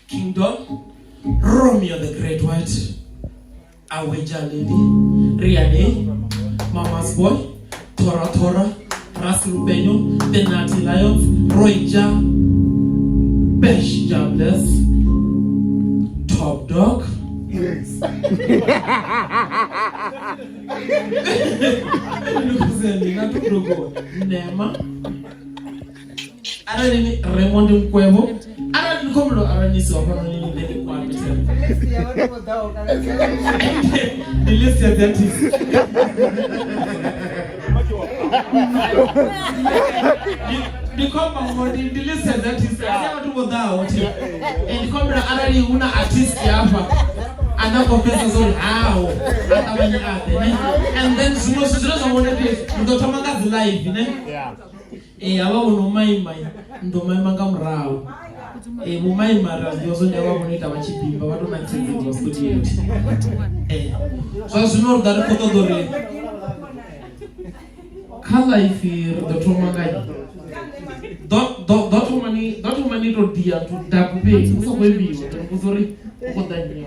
Kingdom, Romeo the Great White, Aweja Lady, Riane, Mama's Boy, Tora Tora, Ras Lupenyo, The Natty Lions, Roija, Besh Jabless, Top Dog. Yes. Nema. Arali ni Raymond Mkwevho, arali ni khou humbela u avhanyisiwa hafhanoni ni ḓe ni kwame ndi list ya dzi artist. Ndi khou amba ngori ndi list ya dzi artist, a si ya vhathu vho ḓaho thi. Ndi khou humbela arali hu na artist hafha ane a khou pfesesa uri haho a ṱavhanye a ḓe ne. And then zwiṅwe zwithu zwine zwa vhona ndi ri ḓo thoma nga dzi live ne. Ee, havha vho no maima ni ḓo maima nga murahu. Ee, vho maima ri a zwi ḓivha zwo ndi havha vho no ita vha tshi bimba vha tou nakisedzeliwa studio. Ee, zwa zwino ri ḓa ri khou ṱoḓa uri kha life ri ḓo thoma nga nnyi? Ḓo ḓo ḓo thoma ni ḓo thoma ni to dia nthu daku fhedzi hu sa khou imbiwa ḓo ni vhudza uri hu khou ḓa nnyi.